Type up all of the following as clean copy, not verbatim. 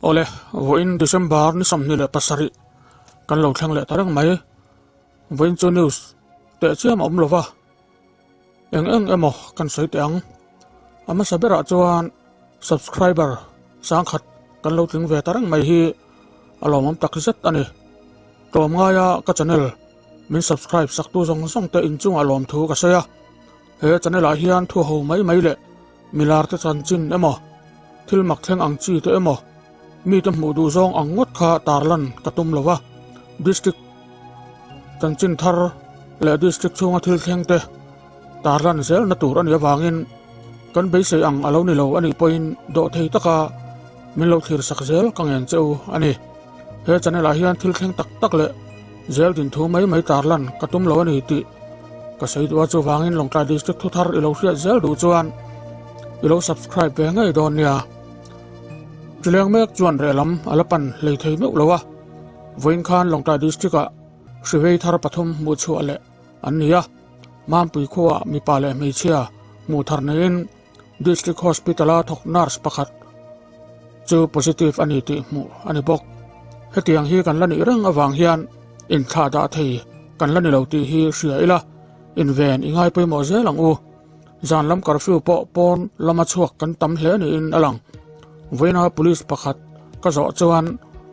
Awle, vawiin December ni 27 kan lo thleng leh ta reng mai. Vawiin chu news teh chiam a awm lo va, eng eng emaw kan sawi teh ang. A hmasa berah chuan subscriber sangkhat kan lo tling ve ta reng mai hi a lawmawm tak zet a ni. Tlawm ngaia ka channel min subscribe saktu zawng zawng te inchungah lawmthu ka sawi a. He channel ah hian thu ho mai mai leh milar te chanchin emaw, thil mak thleng ang chi te emaw, mite hmuh duh zawng ang ngawt kha tarlan ka tum lo va. District chanchin thar leh district chhunga thil thleng te tarlan zelna tur a nih avangin kan beisei ang a lo ni lo a nih pawhin dawhthei taka min lo thlir sak zel ka ngen che u a ni. He channel ah hian thil thleng tak tak leh zel din thu mai mai tarlan ka tum lo a ni tih ka sawi duh a, chuvangin Lawngtlai District thu thar i lo hriat zel duh chuan i lo subscribe ve ngei dawn nia. Chileng mek chuan rehlam a la pan hlei thei meuh lo a, vawiin khan Lawngtlai District ah hrivei thar pathum hmuh chhuah leh an ni a, Mampui khuaah mipa leh hmeichhia hmuh thar neiin District Hospital a thawk nurse pakhat chu positive a ni tih hmuh a ni bawk. Hetiang hi kan la nih reng avang hian inthlah dah thei kan la ni lo tih hi hria ila, inven i ngai pawimawh zel ang u. Zan lam curfew pawh pawn lama chhuak kan tam hle niin a lang. Vawiina police pakhat ka zawh chuan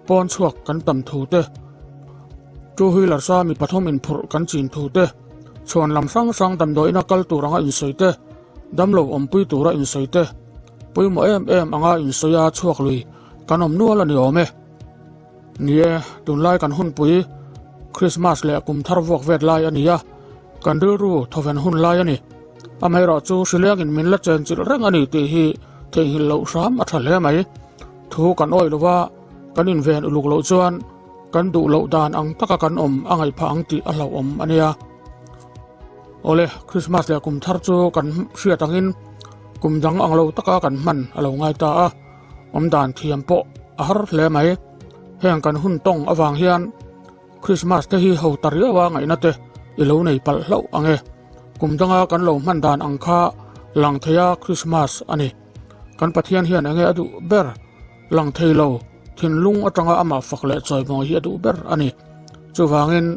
pawn chhuak kan tam thu te, two wheeler sa mi pathum inphurh kan chin thu te, chhuan lam hrang hrang damdawiina kal tur anga insawi te, Damlo awmpui tura insawi te, pawimawh em em anga insawi a chhuak lui kan awm nual a ni awm e. Ni e, tunlai kan hunpui Krismas leh kum thar vuak vet lai a ni a, kan rilru thawven hun lai a ni. Amaherawhchu hrilengin min la chenchilh reng a ni tih hi theihnghilh loh hram a tha hle mai. Thu kan awih lova kan inven uluk loh chuan kan duh loh dan ang taka kan awm a ngaih phah ang tih a hlauhawm a nia. Awle, Christmas leh kum thar chu kan hriat angin kum dang ang lo taka kan hman a lo ngai ta a, awmdan thiam pawh a har hle mai. Heng kan hun tawng avang hian Christmas te hi ho ta riau a ngaihna te i lo nei palh hlauh ang e. Kum danga kan lo hman dan ang kha lang theia Christmas a ni. Kan Pathian hian enge a duh ber lang thei lo, thinlung atanga amah fak leh chawimawi hi a duh ber a ni. Chuvangin.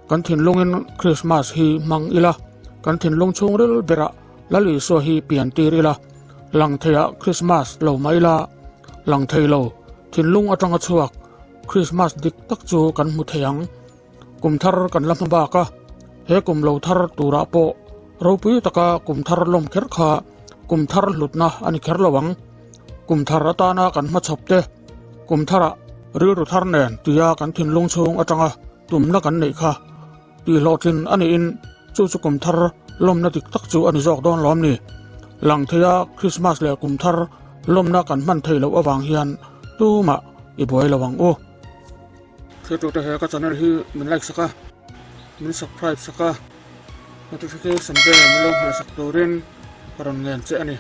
Kan thinlungin Krismas hi hmang ila, kan thinlung chhungril berah Lal Isua hi pian tir ila, lang theiah Krismas lo mah ila, lang thei lo, thinlung atanga chhuak Krismas dik tak chu kan hmu thei ang. Kum thar kan la hma bak a, he kum lo thar turah pawh ropui taka kum thar lawm kher kha kum thar hlutna a ni kher lo ang. Kum thar atana kan hmachhawp te, kum tharah rilru thar nen tia kan thinlung chhung atanga tumna kan neih kha tihhlawhtlin a niin chu chu kum thar lawmna dik tak chu a ni zawk dawn lawm ni. Lang theia Krismas leh kum thar lawmna kan hman theih loh avang hian tumah i buai lo ang u. Thiltute he ka channel hi min like sak a, min subscribe sak a, notification bell min lo hmeh sak turin ka rawn ngen che a ni.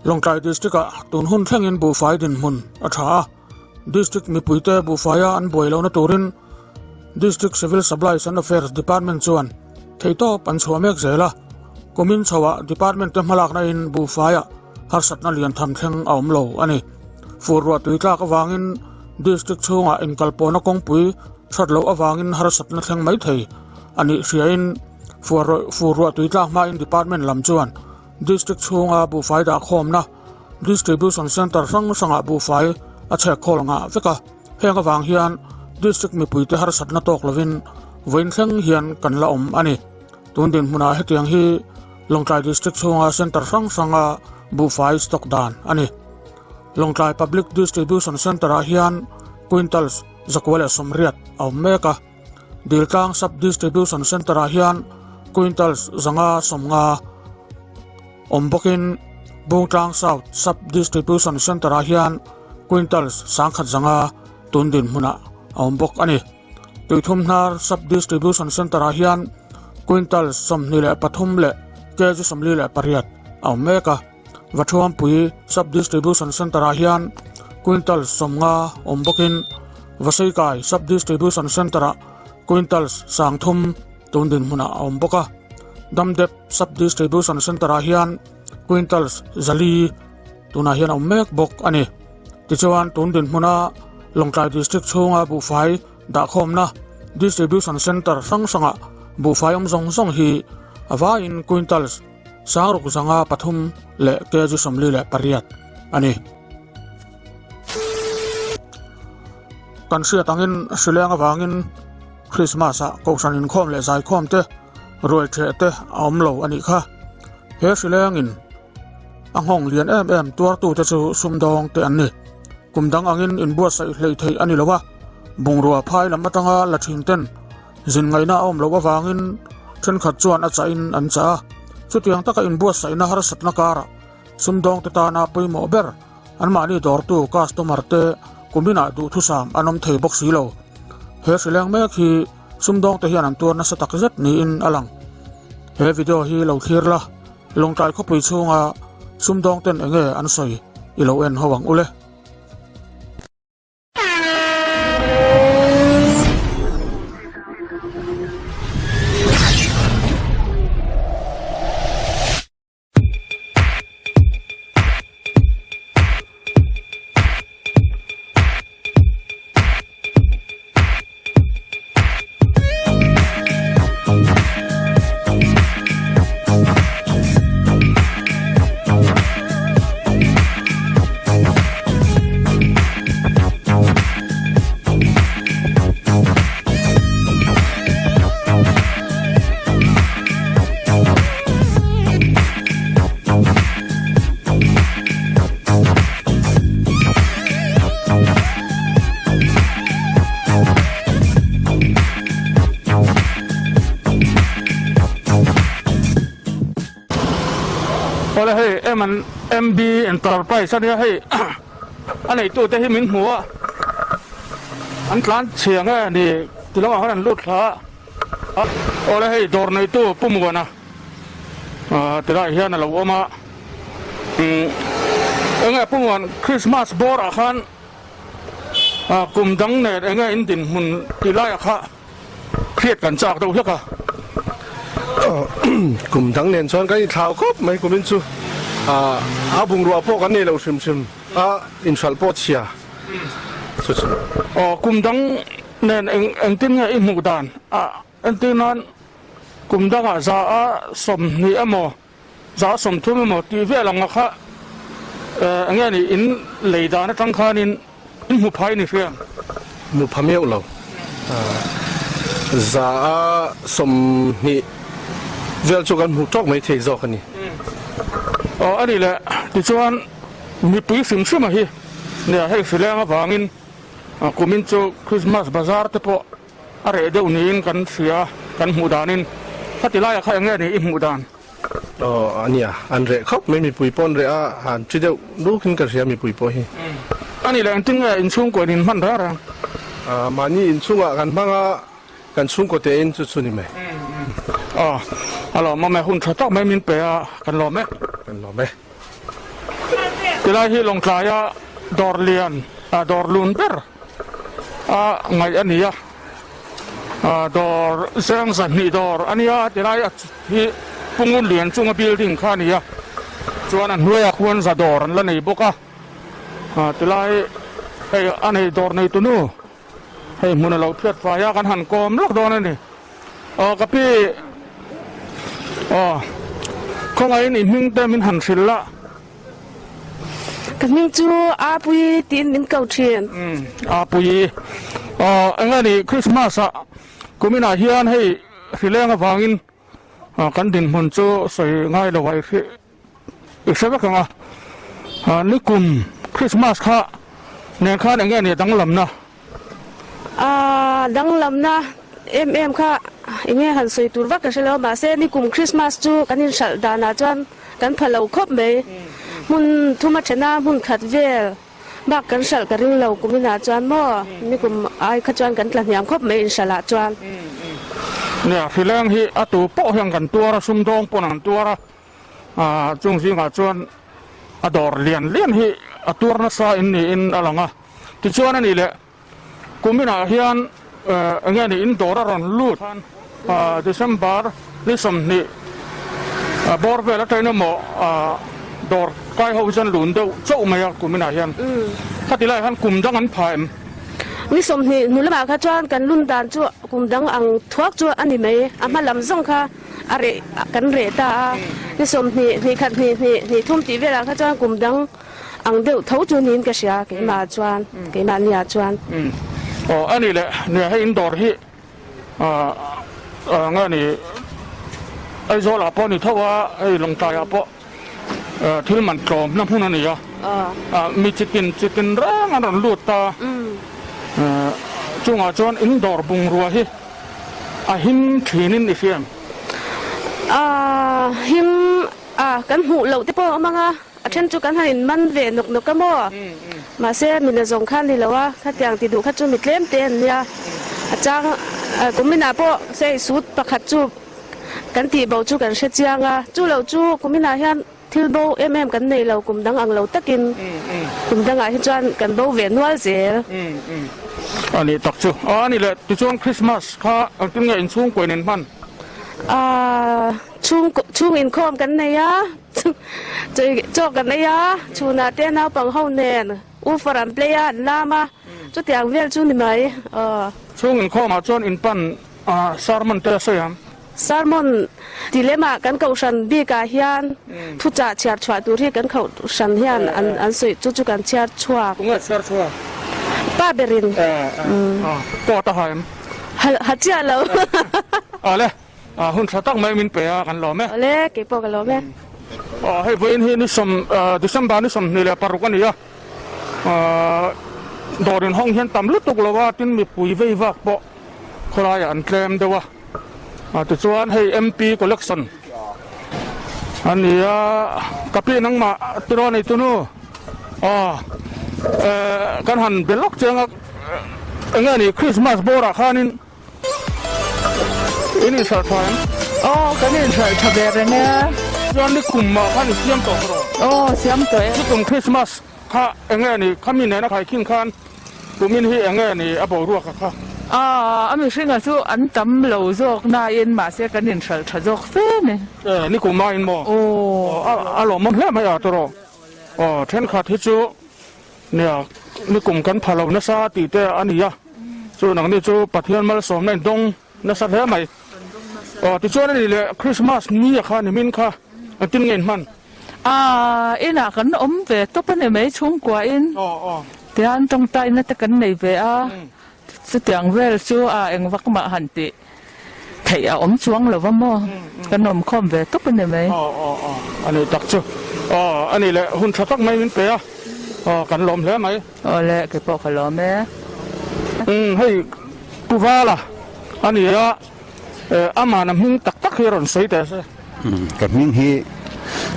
Lawngtlai District-ah tun hun thlengin buhfai dinhmun a tha a, District mipuite buhfaia an buai lohna turin District Civil Supplies and Affairs Department chuan theihtawp an chhuah mek zel a, kumin chhoah Department te hmalakna in buhfaiah harsatna lian tham thleng a awm lo a ni. Fur ruah tui tlak avangin District chhungah inkalpawhna kawngpui that loh avangin harsatna thleng mai thei a nih hriain Fur ruah tui tlak hmain Department lam chuan District chhunga buhfai dahkhawmna Distribution Centre hrang hrangah buhfai a chhek khawl ngah vek a, heng avang hian District mipuite harsatna tawk lovin vawiin thleng hian kan la awm a ni. Tun dinhmunah hetiang hi Lawngtlai District chhunga Centre hrang hranga buhfai stock dan a ni. Lawngtlai Public Distribution Centre-ah hian quintals 180 a awm mek a. Diltlang Sub Distribution Centre-ah hian quintals 550 awm bawkin Bungtlang South Sub Distribution Centre-ah hian quintals 1,100 tun dinhmunah a awm bawk a ni. Tuithumhnar Sub Distribution Centre-ah hian quintals 23 leh kg 48 a awm mek a. Vathuampui Sub Distribution Centre-ah hian quintals 50 awm bawkin Vaseikai Sub Distribution Centre-ah quintals 30 tun dinhmunah a awm bawk a. Damdep Sub Distribution Centre-ah hian quintals 400. tunah hian a awm mek bawk a ni. Tichuan, tun dinhmuna Lawngtlai District chhunga buhfai dahkhawmna Distribution Centre hrang hrangah buhfai awm zawng zawng hi a vaiin quintals sangruk zanga pathum leh kg 48 a ni. Kan hriat angin hrileng avangin Christmas ah Kohhran inkhawm leh zaikhawm te ruai theh te a awm lo a nih kha. He hrileng in a nghawng lian em em tuartu te chu sumdawng te an ni. Kum dang angin inbuatsaih hleih theih a ni lo a, bungrua phai lam atanga la thin ten zin ngaihna a awm loh avangin thenkhat chuan a chah in an chah a. Chutiang taka inbuatsaihna harsatna karah sumdawngte tana pawimawh ber Anmahni dawrtu customer te kuminah duhthusam an awm thei bawk si lo. He hrileng mek hi sumdawngte hian an tuar nasa tak zet niin a lang. He video hi lo thlir la, Lawngtlai khawpui chhunga sumdawngten enge an sawi i lo en ho ang ule. Awle hei em an MB Enterprise ania hei a neitu te hi min hmu a an tlan chhiang e ni ti lamah khan an lut thla a awle hei dawr neitu Pu Muana tilai hian a lo awm a enge Pu Muan Christmas bawr ah khan kum dang nen enge in dinhmun ti laiah kha hriat kan chak deuh hlek a. Kum dang nen chuan kan inthlau khawp mai kumin chu a bungrua pawh kan nei lo hrim hrim a inhralh pawh chhia chu chu. Aw kum dang nen eng engtin nge i hmuh dan a entir nan kum dangah za a 20 emaw za 30 emaw tih vel ang a kha eng nge ni in lei dan atang khanin in hmu phai ni hriang. Hmu pha meuh lo. Za a 20 vel chu kan hmu tawk mai thei zawk a ni. Aw a ni le tichuan mipui hrim hrim a hi nia hei hrileng avangin kumin chu Christmas bazar te pawh A reh deuh niin kan hria, kan hmuh danin. Khati laiah kha eng nge ni i hmuh dan? Aw, a nia, an reh khawp mai, mipui pawh an reh a, han ṭi deuh lukin ka hria mipui pawh hi. A nih leh engtin nge inchhungkaw in inhman reng reng? Mahni inchhungah kan hmang a, kan chhungkaw te in chu chu ni mai. Aw, a lawmawm e, hun ṭha tak mai min pe a, kan lawm e. Kan lawm e. Tilai hi Lawngtlaia dawr lian, dawr lun ber. A ngaih a ni a, dawr zeng zahnih dawr a nia tilai a hi Pungun lian chunga building kha a ni a, chuan a hnuaiah khuan za dawr an la nei bawk a, tilai hei a nei dawr nei tunu hei hmun a lo phiat fai a kan han kawm lawk dawn a ni. Aw ka pi aw khawngaihin i hming te min han hrilh la. Ka hming chu Apuii tiin min ko thin. Apuii, Aw eng a ni Christmas ah kuminah hian hei hrileng avangin kan dinhmun chu sawi ngai lo ah i hre vek ang a. Nikum Christmas kha nen khan eng nge ni danglamna? A danglamna em em kha eng nge han sawi tur vak ka hre lo a, mahse nikum Christmas chu kan inhralh danah chuan kan pha lo khawp mai. Hmun thum a then a, hmun khat vel bak kan hralh ka ring lo kum inah chuan maw nikum ai kha chuan kan tla hniam khawp mai inhralh ah chuan. Nia, hrileng hi a tu pawh hian kan tuar a, sumdawng pawn an tuar a, chung zingah chuan a dawr lian lian hi a tuar nasa in niin a lang a. Tichuan a nih leh kuminah hian eng nge ni in dawr a rawn lut December ni 20 bawr vel atangin emaw. Dawr kai ho hi chuan lun deuh chauh mai a kuminah hian. Khati laiah khan kum dang an pha em? Ni 20 hnu lamah kha chuan kan lun dan chu kum dang ang thuak chu a ni mai. A hma lam zawng kha a reh kan reh ta a. Ni 20, hnih khat hnih hnih, hnih thum tih velah kha chuan kum dang ang deuh tho chu niin ka hria keimah chuan, keimahniah chuan. Aw a nih leh nia hei in dawr hi nge ni Aizawl ah pawh a ni tho a, hei Lawngtlai ah pawh thil man tlawmna hmun a ni a, mi chitin chitin reng an rawn lut ta, chungah chuan in dawr bungrua hi a him thin in i hria em? Him kan hmuh loh te pawh a awm ang a. A then chu kan han in man ve nawk nawk a maw? Mahse mina zawng kha a ni lo a, khatiang ti duh kha chu mi tlem te an nia. A chang kuminah pawh sei sut pakhat chu kan tih bo chu kan hre chiang a, chu lo chu kuminah hian thil bo em em kan nei lo, kum dang ang lo takin kum dangah hi chuan kan bo ve nual zel. A nih tak chu. A ni le, tichuan Christmas kha engtin nge inchhungkuain in hman? Chhung chhung inkhawm kan nei a. Chaw kan ei a, chhunah te naupang ho nen woofer an play a, an lam a, chutiang vel chu ni mai. Chhung inkhawmah chuan in pan sermon te a sawi ang. Sermon ti lemah kan kohhran bikah hian thuchah chhiar chhuah tur hi kan kohhran hian an sawi chu chu kan chhiar chhuak. Tunge chhiar chhuak? Pa berin. Coat a ha em? Ha chiah lo. Awle. Hun tha tak mai min pe a, kan lawm e. Awle, kei pawh ka lawm e. Hei vawiin hi ni sawm, December ni 26 a ni a, dawr inhawng hian tam lutuk lo a, tin mipui vei vak pawh khawlaiah an tlem deuh a, tichuan hei MP collection a ni a, ka pi nangmah tiraw nei tunu aw kan han be lawk chiang a, eng nge ni Christmas bawrah khanin In inhralh tha em? Aw, kan inhralh tha ve reng e. Chuan ni kum ah khan i siam tawh rawh. Aw, siam tawh e. Ni kum Christmas kha eng nge ni? Khami nena khaikhin khan kumin hi eng nge ni a boruak a kha? Aw, a mihringa chu an tam lo zawk nain mahse kan inhralh tha zawk fe ni. E, ni kum aiin maw? Aw. A lawmawm hle mai a tawrh. Aw, thenkhat hi chu Nia, nikum kan pha lo nasa tih te a ni a, chu nangni chu Pathian malsawmna in dawng nasa hle mai. Aw, tichuan a ni leh Christmas ni a kha nimin kha engtin nge in hman? Aaa, inah kan awm ve tawp a ni mai chhungkuain. Tihian tawngtaina te kan nei ve a, chutiang vel chu a engvak mah han tih Theih a awm chuang lo va maw? Kan awm khawm ve tawp a ni mai. Aw aw aw a ni tak chu. Aw a ni leh hun tha tak mai min pe a, aw kan lawm hle mai. Aw le kei pawh ka lawm e. Umm hei Pu Vala a ni a, amahna hming tak tak hi a rawn sawi teh se. Ka hming hi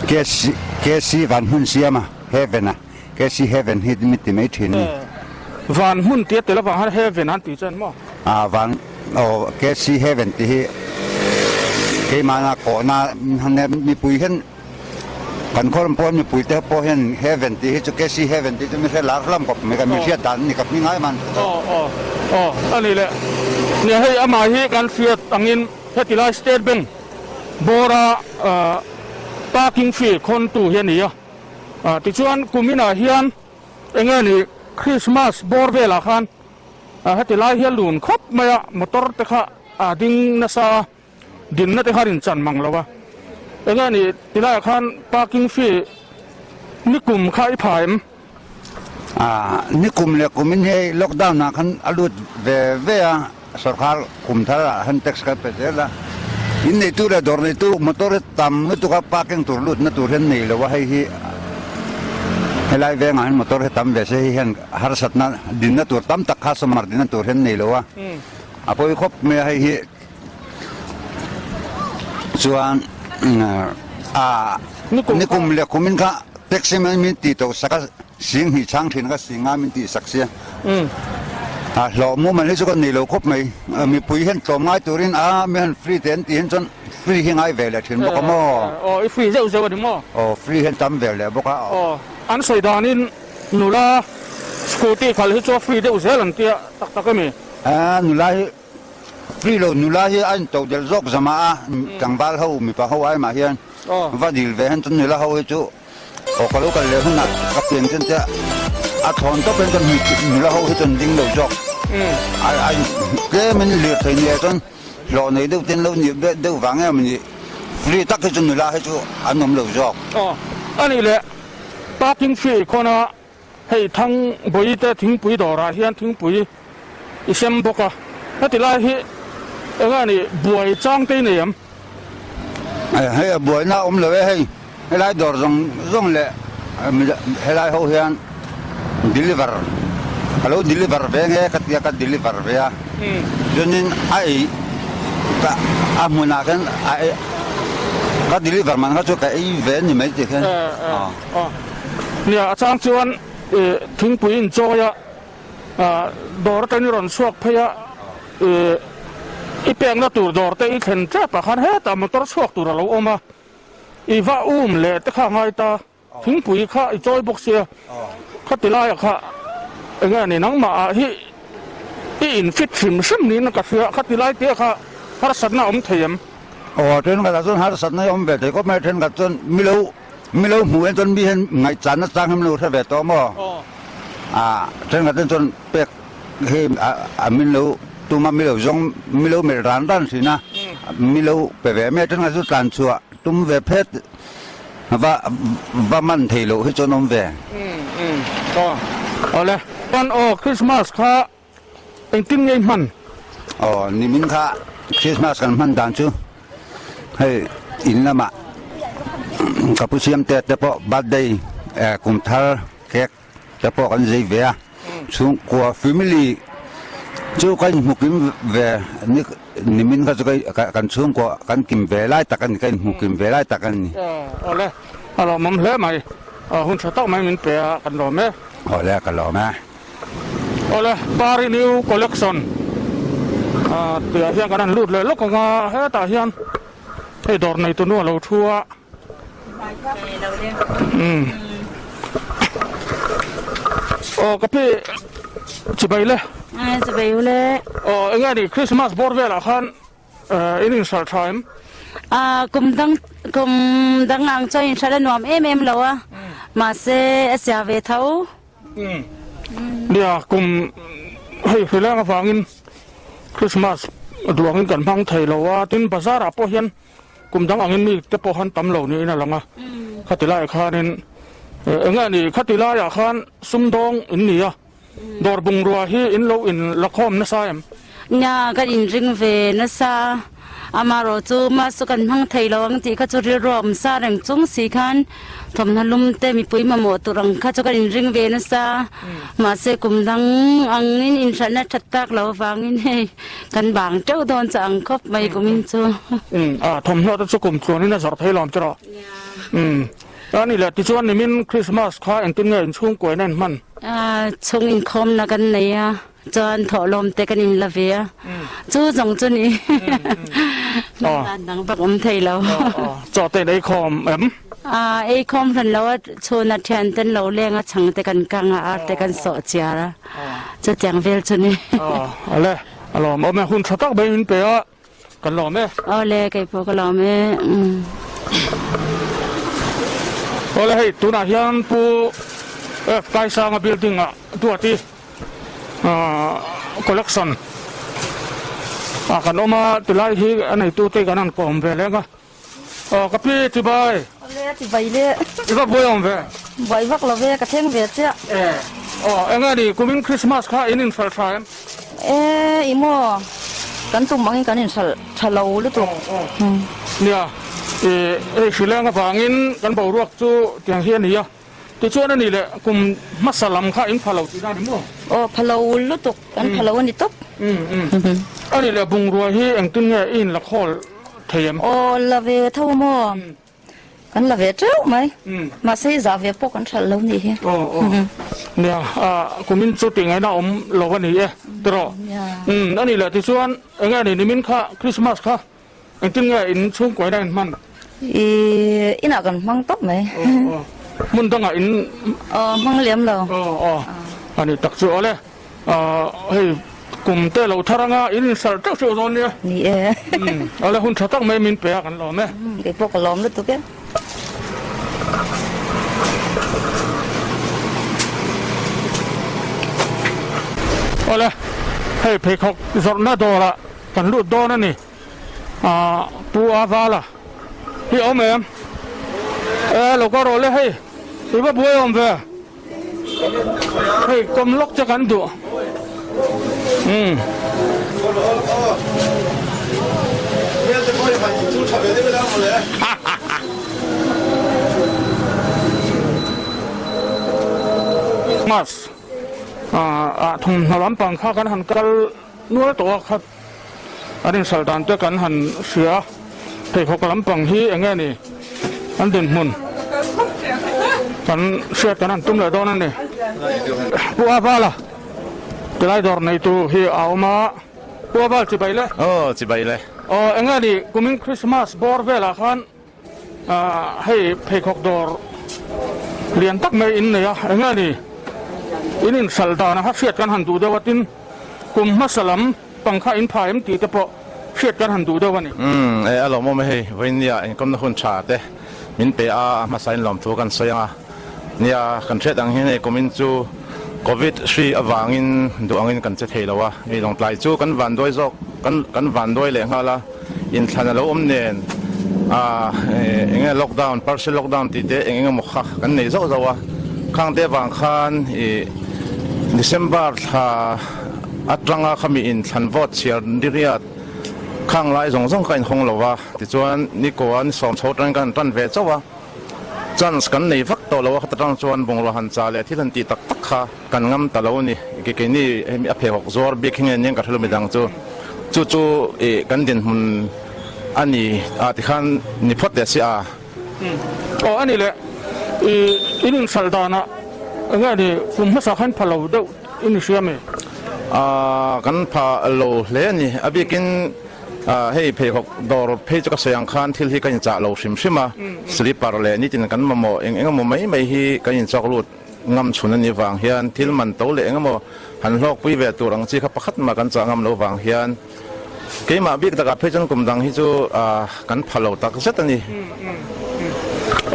KC KC Vanhmunsiama Heaven a, KC Heaven hi mi ti mai thin a ni. Van hmun tia tel avang hian Heaven an tih chuan maw? Ah van aw KC Heaven tih hi keimahna kawhna mipui hian kan khawlam pawh mipui te pawh hian Heaven tih hi chu KC Heaven tih chu mi hre lar hlawm khawp mai ka mi hriat dan a ni ka hming ai man. Aw aw aw a ni leh nia hei amah hi kan hriat angin heti lai State Bank bawra parking fee khawntu hi a ni a tichuan kuminah hian Eng nge ni Christmas bawr velah khan heti lai hi a lun khawp mai a, motor te kha a ding nasa a, dinna te kha a rin chan mang lo a. Eng nge ni ti laiah khan parking fee nikum kha i pha em? Nikum leh kumin hei lockdown ah khan a lut ve ve a, sorkar kum thar ah khan tax kan pe zel a, in neitu leh dawr neitu motor hi tam lutuk a parking tur lut na tur hian nei lo a, hei hi helai vengah hian motor hi tam ve se hei hian harsatna dinna tur tam tak customer dinna tur hian nei lo a, a pawi khawp mai a hei hi chuan ah nikum leh kumin kha taxi man min tih tawh sak a. Sing hnih chhang thin ka sing a min tih sak sia. A hlawh mumal hi chu ka nei lo khawp mai. Mipui hian tlawm ngai turin a mi han free te an tih hian chuan free hi ngai ve leh thin bawk a maw? Aw i free zeuh zeuh a ni maw? Aw free hian tam ve leh bawk a. Aw an sawi danin nula scooty khalh hi chu a free deuh zel an tia tak tak emi? A nula hi free lo nula hi a in to del zawk zama a tlangval ho mipa ho ai mah hian va dil ve hian chuan nula ho hi chu. Aw ka lo kal leh hunah ka pian chuan te a thawn tawp in chuan nula ho hi chuan ding lo zawk a tlem in lirthei nia chuan hlawh nei deuh ten lo nih deuh vang em ni free tak hi chu nula hi chu an awm lo zawk. Aw a nih leh parking fee khawn a hei thang bawi te thingpui dawrah hian thingpui i sem bawk a, heti lai hi eng a nih buai chang te i nei em? Hei a buaina a awm lo e hei, helai dawr zawng zawng leh helai ho hian deliver ka lo deliver ve nge ka tia ka deliver ve a, chuanin a ei ka a hmunah khian a ei ka deliver man kha chu ka ei ve ni mai tih khian. Nia a chang chuan thingpui inchawi a. Dawr atangin i rawn chhuak phei a, i pekna tur dawr te i thlen tep ah khan hetah motor chhuak tur a lo awm a, i va um leh te kha a ngai ta, thingpui kha i chawi bawk sia, khati laiah kha enge a ni nangmah ah hi i in fit hrim hrim niin ka hria, khati lai te kha harsatna a awm thei em? Aw thenkhatah chuan harsatna hi a awm ve thei khawp mai, thenkhat chuan milo Mi lo hmuh en chuan mi hian ngaihchanna chang hi min lo hre ve tawh maw? Ah, thenkhat ten chuan pek hi a min lo tum a, mi lo zawng, mi lo melh ran ran thin a, mi lo pe ve mai a, thenkhat chu tlan chhuah tum ve phet va va man thei loh hi chuan awm ve. Aw, awle. Chuan aw, Christmas kha Engtin nge i hman? Aw, nimin kha Christmas kan hman dan chu hei in lamah ka pu siam te te pawh birthday kum thar cake te pawh kan zei ve a, chhungkua family chu ka inhmu kim ve nimin kha chu kan chhungkua kan kim ve lai tak a ni, ka inhmu kim ve lai tak a ni. Aw le, a lawmawm hle mai, hun tha tak mai min pe a, kan lawm e. Aw le, ka lawm e. Awle Pari New Collection tihah hian kan han lut leh lawk ang a, hetah hian hei dawr nei tunu a lo thu a. Umm Aw ka pi chibai le. Chibai u le. Aw enge ni Christmas bawr velah khan In inhralh tha em? Kum dang kum dang ang chuan inhralh a nuam em em lo a, mahse a sia ve tho. Nia, kum hei hrileng avangin Christmas duangin kan hmang thei lo a, tin bazar ah pawh hian kum dang angin mi te pawh han tam lo niin a lang a, khati laiah khanin eng nge ni khati laiah khan sumdawng in ni a. Dawr bungrua hi in lo in la khawm nasa em? Nia, kan inring ve nasa. Amaherawh chu mask chu kan hmang thei lo ang tih kha chu rilru a awm sa reng chung si khan thawmhnaw lum te mipui mamawh tur ang kha chu kan inring ve nasa. Mahse kum dang angin inhralhna that tak lo avangin hei kan bang teuh dawn chah ang khawp mai kumin chu. Thawmhnaw te chu kum tluanin a zawrh thei lo ang che rawh. A ni leh tichuan nimin Christmas kha engtin nge inchhungkuaina in hman? Chhung inkhawmna kan nei a, chuan thawhlawm te kan inla ve a, chu zawng chu ni. Dan dang bak awm thei lo. Chaw te in ei khawm em? Ei khawm hran lo a, chhuna thian ten lo leng a, chhang te kan kang a, ar te kan sawh chiar a, chutiang vel chu ni. Awle, a lawm awm e, hun tha tak mai min pe a. Kan lawm e. Awle kei pawh ka lawm e. Awle hei tunah hian Pu F Kaisanga building ah Duati collection ah kan awm a tilai hi a neitu te kan han kawm ve leng a. Aw ka pi chibai. Awle chibai le. I va buai awm ve. Buai vak lo ve ka thleng ve chiah. E aw enge ni kumin Christmas kha in inhralh tha em? E i maw kan tum angin kan inhralh tha lo lutuk. Nia i hei hrileng avangin kan boruak chu tiang hi a ni a. Tichuan a ni leh kum hmasa lam kha in pha lo tihna a ni maw? Aw pha lo lutuk kan pha lo a ni tawp. A ni leh bungrua hi engtin nge i inla khawl thei em? Aw la ve tho maw? Kan la ve teuh mai. Mahse i zah ve pawh kan hralh lo nih hi. Aw aw. Nia kumin chu tih ngaihna awm lo a ni e tiraw? A ni leh tichuan enge a ni nimin kha Christmas kha Engtin nge in chhungkuaina in hman? I inah kan hmang tawp mai. Hmun dangah in. Aw hmang liam lo. Aw aw a ni tak chu awle. Hei kum te lo thar anga in inhralh teuh teuh dawn nia. Ni e. Awle hun tha tak mai min pe a kan lawm e. Kei pawh ka lawm lutuk e. Awle, hei pheikhawk zawrhna dawrah kan lut dawn a ni. Aaa Pu Avala hi a awm em? E lo kal rawh le hei, i va buai awm ve. Hei kawm lawk che kan duh. Umm. Mas ah thawmhnaw lampang kha kan han kal nual tawh a kha an inhralh dan te kan han hria a, pheikhawk lampang hi eng nge ni an dinhmun kan hriat kan han tum leh dawn a ni. Pu Avala tilai dawr neitu hi a awm a, Pu Aval chibai le. Aw chibai le. Aw eng nge ni kumin Christmas bawr velah khan Hei pheikhawk dawr lian tak mai in nei a, eng nge ni in inhralh dan a hriat kan han duh deuh a, tin kum hmasa lam pang kha in pha em tih te pawh hriat kan han duh deuh a ni. Umm e a lawmawm e hei, vawinia inkawmna hun tha te min pe a, a hmasa in lawmthu kan sawi ang a, nia kan hriat ang hian hei kumin chu Covid hri avangin duh angin kan che thei lo a, hei lawngtlai chu kan vanduai zawk kan kan vanduai leh nghal a. Inthlan a lo awm nen ah eng nge lockdown partial lockdown tih te eng eng emaw kha kan nei zauh zauh a, khang te avang khan ih December thla atanga khami inthlan vote chhiar diriat khang lai zawng zawng kha a inhawng lo va, tichuan Nikoa ni sawm chho atangin kan han tan ve chauh a, chance kan nei vak tawh lo a, khata tang chuan bungrua han chah leh thil han tih tak tak kha. Kan ngam ta lo a ni. Ke keini hemi a pheikhawk zuar bik hi nge aniang ka hrelo midang chu. Chu chu ih kan dinhmun a ni a tikhan ni phawt teh si a. Aw a ni le. Ih in inhralh danah eng nge ni kum hmasa khan pha lo deuh i ni hria mi? Aaa kan pha lo hle a ni. A bikin hei pheikhawk dawr phei chu ka sawi ang khan thil hi ka inchah lo hrim hrim a. Slipper leh nitin kan mamawh eng eng emaw mai mai hi kan inchawk lut. Ngam chhun a nih vang hian thil man to leh eng emaw han hlawkpui ve tur ang chi kha pakhat mah kan chah ngam lo vang hian keimah bik takah phei chuan kum dang hi chu kan pha lo tak zet a ni.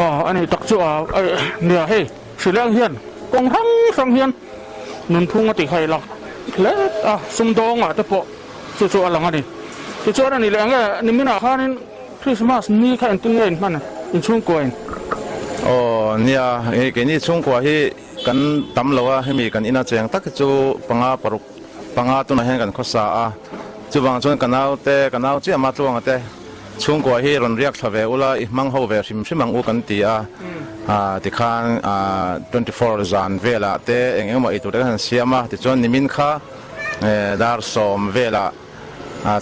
Aw a ni tak chu a nia hei hrileng hian kawng hrang hrang hian nunphung a ti khai lak hle a sumdawngah te pawh chu chu a lang a ni. Tichuan a ni leh ang e niminah khanin Christmas ni kha engtin nge in hman in chhungkua in? Aw nia, hei keini chhungkua hi kan tam lo a, hemi kan ina cheng tak hi chu panga paruk panga tunah hian kan khawsa a, chuvang chuan ka nau te, ka nau chiah mah tluanga te chhungkua hi rawn riak thla ve ula i hmang ho ve hrim hrim ang u kan ti a, tikhan 24 zan velah te eng engemaw eitur te kan han siam a, tichuan nimin kha dar sawm velah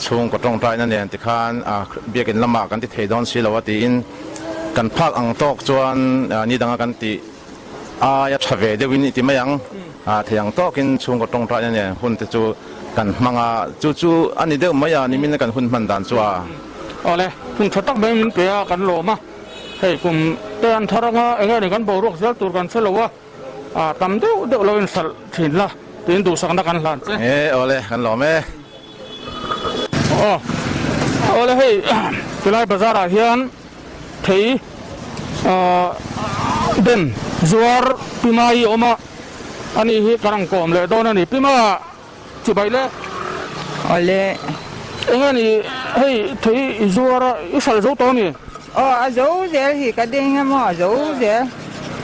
Chhungkaw tawngtaina nen tikhan biakin lamah kan ti thei dawn si lo a tiin kan phak ang tawk chuan ni danga kan tih aia tha ve deuhin i ti mai ang. Thei ang tawkin chhungkaw tawngtaina nen hun te chu kan hmang a, chu chu a ni deuh mai a, nimin kan hun hman dan chu a. Awle, hun tha tak mai min pe a, kan lawm a, hei kum te an thar anga eng nge ni kan boruak zel tur kan hre lo a. A tam deuh deuh lo inhralh thin la tiin duhsakna kan hlan che. E awle kan lawm e. Aw awle hei tilai bazar ah hian thei den zuar Pima hi a awm a, ani hi kan ang kawm leh dawn a ni. Pima chibai le. Awle. Eng nge ni hei thei i zuar a i hralh zo tawh a mi? Aw a zo zel hi ka ding a maw a zo zel.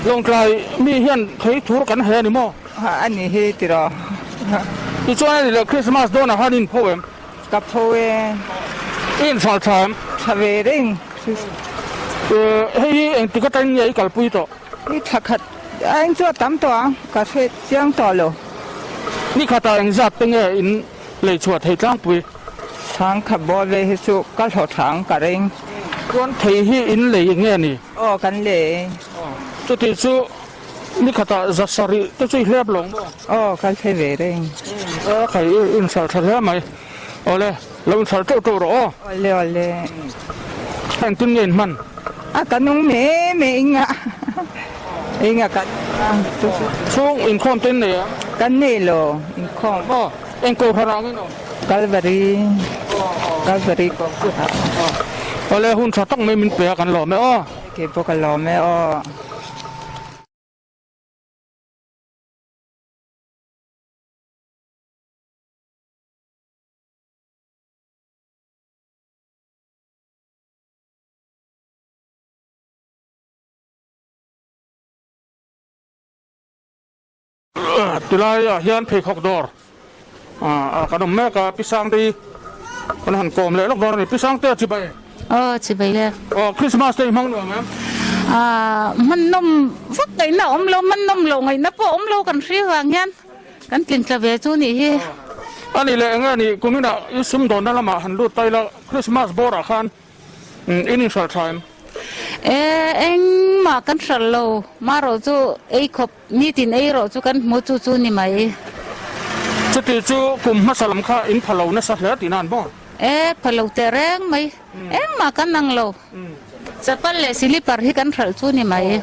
Lawngtlai mi hian thei thur kan he a ni maw? Ha a ni hi tiraw. Tichuan a ni leh Christmas dawnah khan in pho em? Ka pho e. I inhralh tha em? Tha ve reng. Hei hi engtik atangin nge i kalpui tawh? I thla khat a eng chu a tam tawh ang, ka hre chiang tawh lo. Ni khatah engzat te nge in lei chhuah thei tlangpui? Chhang khat bawr ve hi chu ka hlawh tha ang ka ring. Chuan thei hi in lei nge ni? Aw kan lei. Chuti chu ni khatah za sarih te chu i hlep lo maw? Aw ka hle ve reng. A khai i inhralh tha hle mai. Awle, lo inhralh teuh teuh rawh aw. Awle awle. Engtin nge in hman? A ka nung me me inga inga ka Chhung inkhawm te in nei ang? Kan nei lo inkhawm. Aw, eng kohhran ah ngin awm? Kalvari Kalvari kohhran. Awle, hun tha tak mai min pe a kan lawm e aw. Kei pawh ka lawm e aw. Tilai ah hian pheikhawk dawr ah kan awm mek a, Pi Sangtei kan han kawm leh lawk dawn a ni. Pi Sangte a chibai. Aw chibai le. Aw Christmas te i hmang nuam em? Ah hman nawm vak ngaihna a awm lo, hman nawm loh ngaihna pawh a awm lo kan hri vang hian kan tlin tla ve chu nih hi. A nih leh enge nih kuminah i sumdawnna lamah han lut ta ila Christmas bawrah khan In inhralh tha em? E, engmah kan hralh lo. Marawh chu ei khawp, nitin ei rawh chu kan hmu chu chu ni mai. Chuti chu kum hmasa lam kha in pha lo nasa hle tihna an maw? E, pha lo teh reng mai. Engmah kan ang lo. Chapal leh silipar hi kan hralh chu ni mai.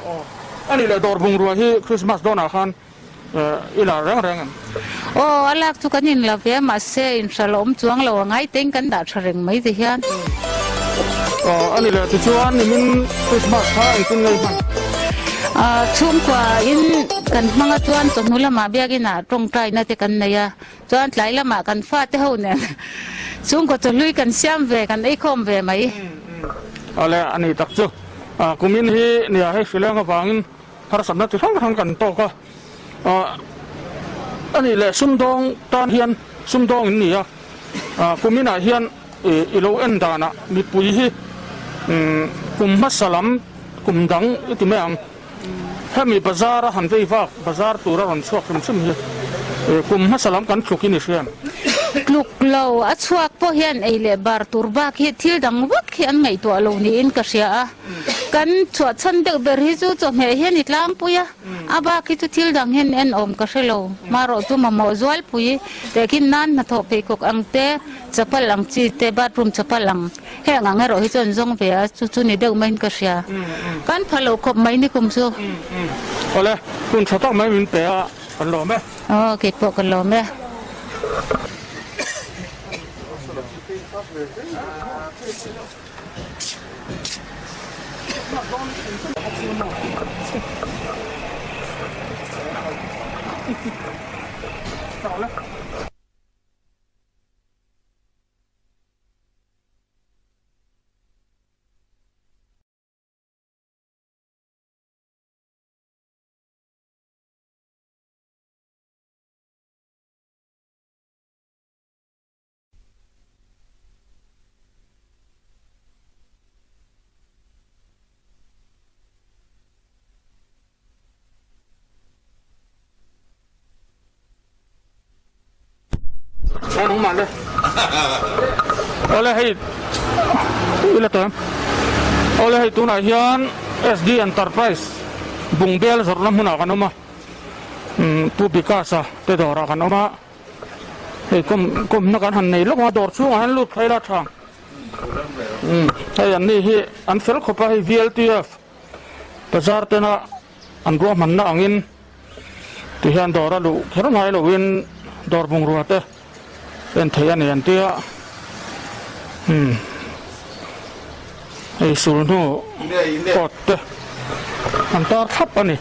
A nih leh dawr bungrua hi Christmas dawnah khan I lar reng reng em? Aw, a lak chu kan in la ve a, mahse inhralh a awm chuang lo a, ngai tein kan dah tha reng mai ti hian. Aw, a ni leh tichuan nimin Christmas kha engtin ngei hman? Aw, chhungkua in kan hmang a chuan chawhnu lamah biakin ah tawngtaina te kan nei a, chuan tlai lamah kan fate ho nen chhungkaw chawhlui kan siam ve, kan eikhawm ve mai. Aw le, a ni tak chu. Kumin hi nia hei hrileng avangin Harsatna chi hrang hrang kan tawk a, a nih leh sumdawng tan hian sumdawng in ni a, kuminah hian i lo en danah mipui hi kum hmasa lam kum dang i ti mai ang, hemi bazar a han vei vak bazar tura rawn chhuak hrim hrim hi kum hmasa lam kan tluk in i hria em? Tluk lo, a chhuak pawh hian ei leh bar tur bak hi thil dang vak hi an ngaihtuah lo niin ka hria a. Kan chhuah chhan deuh ber hi chu chawhmeh hian i tlangpui a, a bak hi chu thil dang hian en awm ka hre lo. Marawh chu mamawh zualpui tehkhin nan hnathawh pheikhawk ang te, chapal ang chi te, bathroom chapal ang heng ang erawh hi chu an zawng ve a, chu chu ni deuh maiin ka hria. Kan pha lo khawp mai nikum chu. Awle, hun tha tak mai min pe a, kan lawm e. Aw, keipawh ka lawm e. Awle hei ila tawh em awle hei tunah hian SD Enterprise bungbel zawrhna hmunah kan awm a Pu Bikasa te dawrah kan awm a. Hei kawm kawmna kan han nei lawk ang a dawr chhungah hian lut phei la tha umm hei an ni hi an fel khawp a hei VLTF bazar tena an ruahmanna angin tihian dawr a luh kher ngai loin dawr bungrua te en theih a ni an tia umm hei sulhnu kawt te an tar thlap a ni.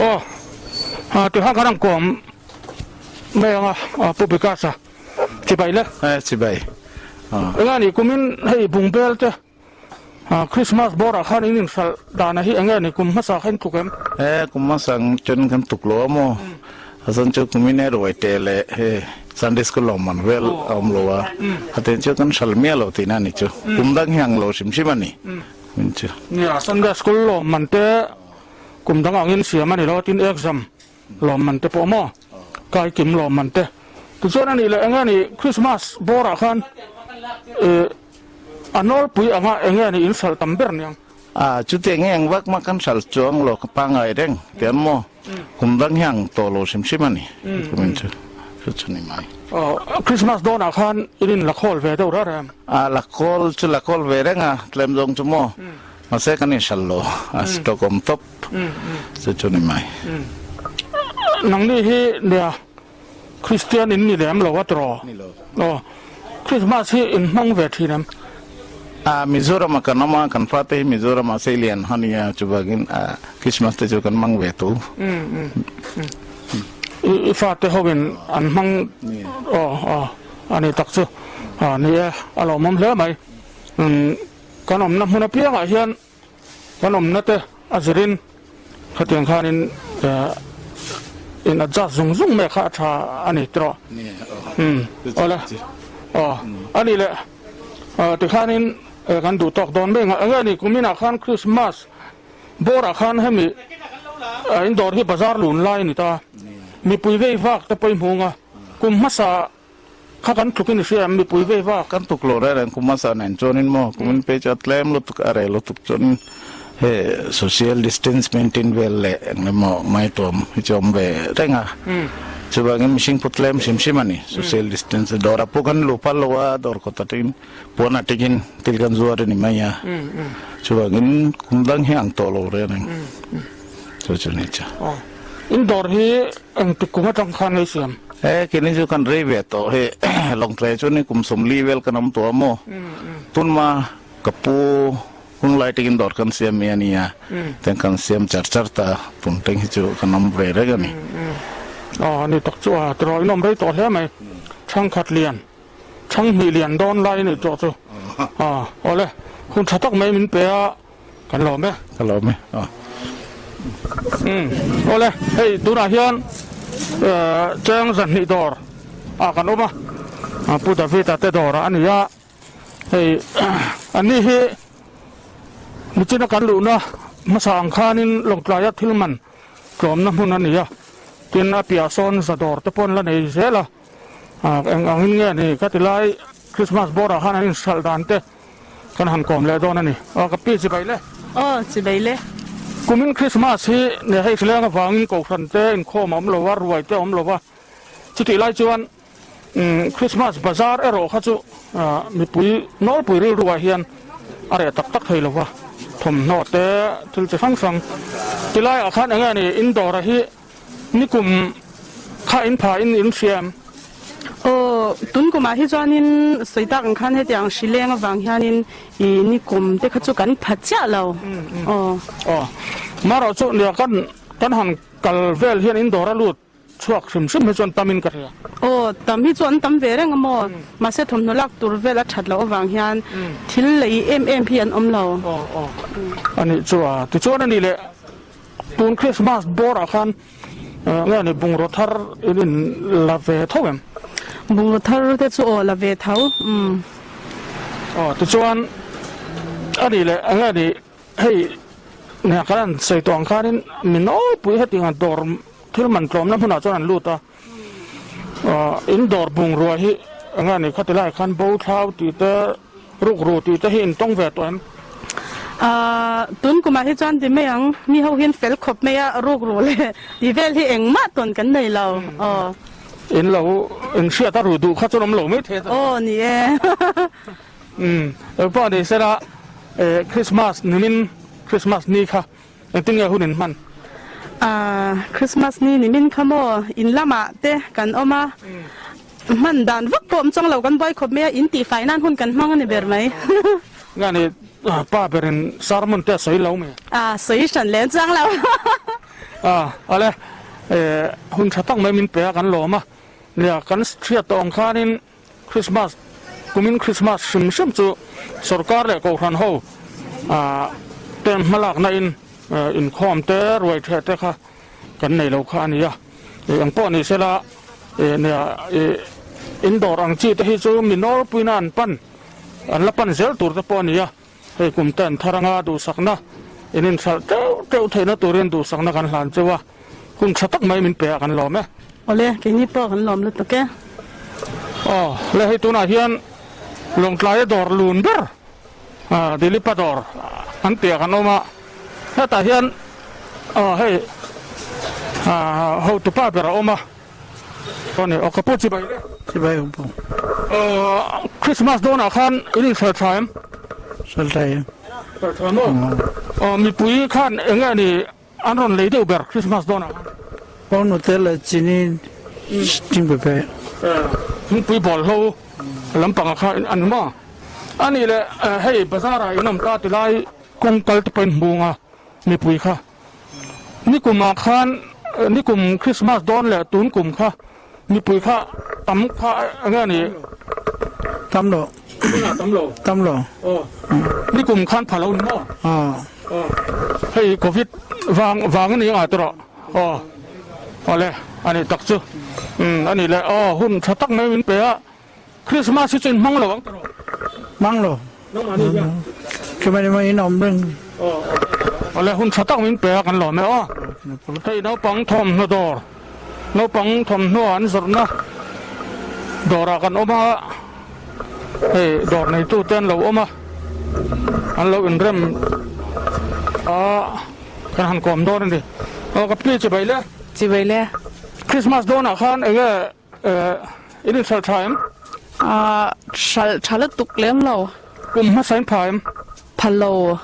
Aw a ti khan kan ang kawm mai ang a Pu Bikasa chibai le. E chibai. Enga ni kumin hei bungbel te Christmas bawrah khan in inhralh dana hi enge ni kum hmasa kha in tluk em? E kum hmasa chuan kan tluk lo a maw? A chuan chu kumin e ruai te leh he Sunday school lawmman vel a awm lo a, a ten chu kan hralh miah lo tihna a ni chu. Kum dang hi ang lo hrim hrim a ni min chu. Nia, Sunday school lawmman te kum dang angin siam a ni lo a, tin exam lawmman te pawh maw? Kai kim lawmman te. Tichuan a nih leh enge ni Christmas bawrah khan ih A nawlpui anga enge ni in hralh tam ber niang? A, chuti enge ang vak mah kan hralh chuang lo ka pangai reng ti an maw? Kum dang hi ang tawh lo hrim hrim a ni kumin chu chu chu ni mai. Aw, Christmas dawnah khan in in la khawl ve deuh reng reng? A, la khawl chu la khawl ve reng a, tlem zawng chu maw? Mahse kan in hralh lo, a stock awm tawp chu chu ni mai. Nangni hi nia Kristian in ni lem lo a tiraw? Ni lo. Aw, Christmas hi in hmang ve thin em? A Mizoram a kan awm a, kan fate hi Mizoram ah seilian a nia, chuvangin Christmas te chu kan hmang ve tho. I fate ho in an hmang aw aw a ni tak chu a ni e, a lawmawm hle mai. Kan awmna hmun apiangah hian kan awmna te a zirin khatiang khanin in adjust zung zung mai kha a tha a ni tiraw? Awle aw a nih leh tikhanin kan duh tawk dawn mai ang a, enge ni kuminah khan Christmas bawrah khan hemi in dawr hi bazar lun lai a ni ta, mipui vei vak te pawh i hmu ang a, kum hmasa Kha kan tluk in i hria em mipui vei vak? Kan tluk lo reng reng kum hmasa nen chuanin maw kumin phei chu a tlem lutuk a reh lutuk chuanin he social distance maintain vel leh eng emaw ngaituam hi chu a awm ve reng a chuvangin mihring pawh tlem hrim hrim a ni social distance dawrah pawh kan luh phal lo a dawr kawt atangin puan atangin thil kan zuar a ni mai a chuvangin kum dang hi ang tawh lo reng reng chu chu ni chu. In dawr hi Engtik kum atang khan ei siam? He kini chu kan rei ve tawh hi Lawngtlai chu ni kum 40 vel kan awm tawh a maw? Tunma ka pu hunlai takin dawr kan siam mi a nia, tiang kan siam char char ta tun teng hi chu kan awm ve reng a ni. Aw ni tak chu a tiraw in awm rei tawh hle mai, thangkhat lian, thanghnih lian dawn lai a nih tawh chu. Aw awle hun tha tak mai min pe a. Kan lawm e. Ka lawm e. Aw. Umm awle hei tunah hian cheng zahnih dawr ah kan awm a Pu David a te dawr ah a ni a hei an ni hi nichina kan luhna hmasa ang khanin Lawngtlaia thil man tlawmna hmun a ni a tin a piah sawn za dawr te pawh an la nei zel a eng angin nge ni ka ti lai Christmas bawrah khan an inhralh dan te. Kan han kawm leh dawn a ni. Aw ka pi chibai le. Aw chibai le. Kumin Christmas hi ne hei thleng avangin Kohhran te inkhawm a awm lo a, ruai te a awm lo va. Chutih lai chuan Christmas bazar erawh kha chu mipui nawlpui rilruah hian a reh tak tak thei lo va. Thawmhnaw te thil chi hrang hrang tilaiah khan enge ni indoor-a hi Nikum kha in pha in in hria em? Aw, tun kumah hi chuanin sawi tak ang khan hetiang hri leng avang hianin i nikum te kha chu kan pha chiah lo. Aw. Aw, marawh chu nia kan kan han kal vel hian in dawr a lut chhuak hrim hrim hi chuan tam in ka hria. Aw, tam hi chu an tam ve reng a maw? Mahse thawmhnaw lak tur vel a that loh avang hian thil lei em em hi an awm lo. Aw, aw, anih chu a, tichuan anih leh. Tun Christmas bawrah khan nge ni bungraw thar in in la ve tho em? Bungraw thar te chu aw la ve tho umm. Aw tichuan a nih leh nge ni hei nge kan han sawi tawh ang khanin mi nawlpui hetiang dawr thil man tlawmna hmunah chuan an lut a. In dawr bungrua hi eng a ni khati lai khan bo thlau tih te ruk ru tih te hi in tawng ve tawh em? Tun kumah hi chuan ti mai ang, mi ho hian fel khawp mai a ruk ru leh tih vel hi engmah tawn kan nei lo aw. In lo in hriat a ru duh kha chuan awm lo mai thei a. Aw ni e. Umm pawh ni sela Christmas nimin Christmas ni kha Engtin nge hun in hman? Ahh, Christmas ni ni min kha maw? In lamah te kan awm a, hman dan vak pawh awm chuang lo, kan buai khawp mai a, in tihfai nan hun kan hmang a ni ber mai. Nge ni, pa berin sermon te a sawi lo mi? Ah, sawi hran leh chuang lo. Ah, awle, hun tha tak mai min pe a, kan lawm a, nia kan hriat tawh ang khanin Christmas kumin Christmas hrim hrim chu sorkar leh kohhran ho te hmalakna in inkhawm te ruai theh te kha kan nei lo kha a ni a, eng pawh ni sela nia in dawr ang chi te hi chu mi nawlpuina an pan an la pan zel tur te pawh a ni a, hei kum te an thar anga duhsakna in inhralh teuh teuh theihna turin duhsakna kan hlan cheu a. Hun tha tak mai min pe a kan lawm e. Awle, keini pawh kan lawm lutuk e. Aw, le hei tunah hian Lawngtlaia dawr lun ber Dilipa dawr an piah kan awm a, hetah hian aw hei hotupa ber a awm a. Aw ni, aw ka pu chibai le. Chibai ka pu. Aw, Christmas dawnah khan in inhralh tha em? Hralh tha em. Hralh tha maw? Aw, mipui khan eng nge ni An rawn lei deuh ber Christmas dawnah khan. Pawn hotel leh chini ching pe pe. Thingpui bawlhlo lampangah kha an ni maw? A nih leh hei bazar ah in awm ta ti lai kawng kal te pawhin hmung a mipui kha. Nikum ah khan nikum Christmas dawn leh tun kum kha mipui kha tam kha enge a nih? Tam lo. Tam lo. Tam lo. Aw. Nikum khan pha lo ni maw? Aw. Hei Covid vang vang a ni ang ah tawh. Aw. Awle a nih tak chu. Umm a nih leh aw hun tha tak mai min pe a. Christmas hi chu in hmang lo ang tawh. Hmang lo. Nangmahni hian. Chumani mai in awm reng. Aw awle hun tha tak min pe a kan lawm e aw. Hei naupang thawmhnaw dawr naupang thawmhnaw an zawrhna dawrah kan awm a hei dawr neitu te an lo awm a an lo inrem a kan han kawm dawn a ni. Aw ka pi chibai le. Chibai le. Christmas dawnah khan enge In inhralh tha em? Ahh, hralh tha lutuk lem lo. Kum hmasa in pha em? Pha lo.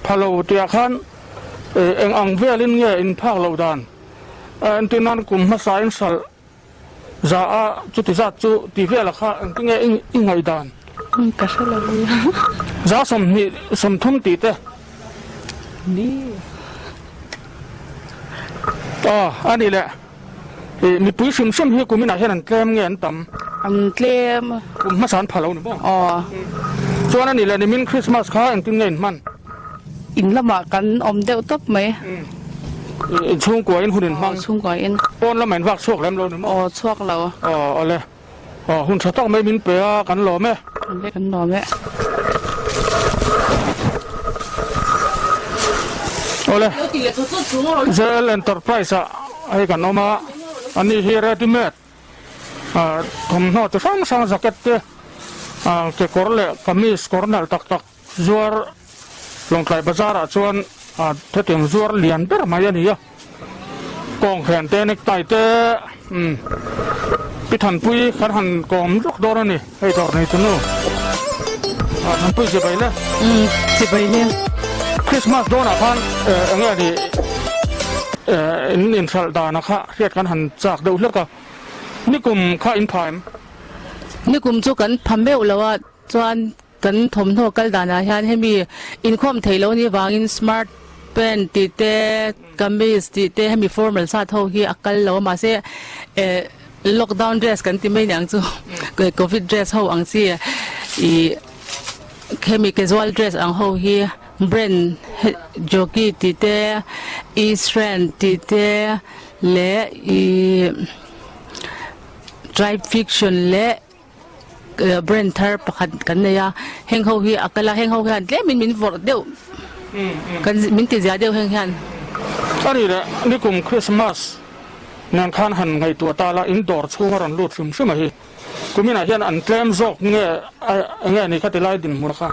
Pha lo tihah khan eng ang velin nge in phak loh dan? Entir nan kum hmasa in hralh za a chuti zat chu ti vela kha engtin nge i ngaih dan? Ka hre lo nia. Za 20 30 tih te. Ni. Aw, a nih leh. Ih, mipui hrim hrim hi kum inah hian an tlem nge an tam? An tlem. Kum hmasa an pha lo ni maw? Aw. Chuan a nih leh nimin Christmas kha engtin nge in hman? In lamah kan awm deuh tawp mai. Ih, in chhungkua in hun in hmang? Aw, chhungkua in. Pawn lamah in vak chhuak lem lo ni maw? Aw, chhuak lo. Aw, awle. Aw, hun tha tak mai min pe a, kan lawm e. Kan lawm e. Awle, JL Enterprise ah hei kan awm a, ani hi ready made thawmhnaw chi hrang hrang jacket te, kekawr leh kamis kawr nalh tak tak zuar Lawngtlai bazar ah chuan hetiang zuar lian ber mai a ni a. Kawnghren te necktie te umm pi Thanpui kan han kawm lawk dawn a ni hei dawr nei chu nu ah Thanpui chibai le umm chibai le Christmas dawnah khan eh enge ni eh in inhralh dana kha hriat kan han chak deuh hlek a nikum kha in pha em nikum chu kan pha meuh lo a chuan Kan thawmhnaw kal danah hian hemi inkhawm theih loh anih vangin smart pant tih te, kamis tih te hemi formal sat ho hi a kal lo a mahse eh lockdown dress kan ti mai niang chu covid dress ho ang chi ih hemi casual dress ang ho hi brand jockey tih te, easttrend tih te leh ih tribe fiction leh. Brand thar pakhat kan nei a, heng ho hi a kal a, heng ho hian tlemin min vawrh deuh, kan min ti zia deuh heng hian. A ni leh, nikum Christmas nen khan han ngaihtuah ta la, in dawr chhung a rawn lut hrim hrim a hi, kuminah hian an tlem zawk nge enge ni kha ti lai dinhmun kha?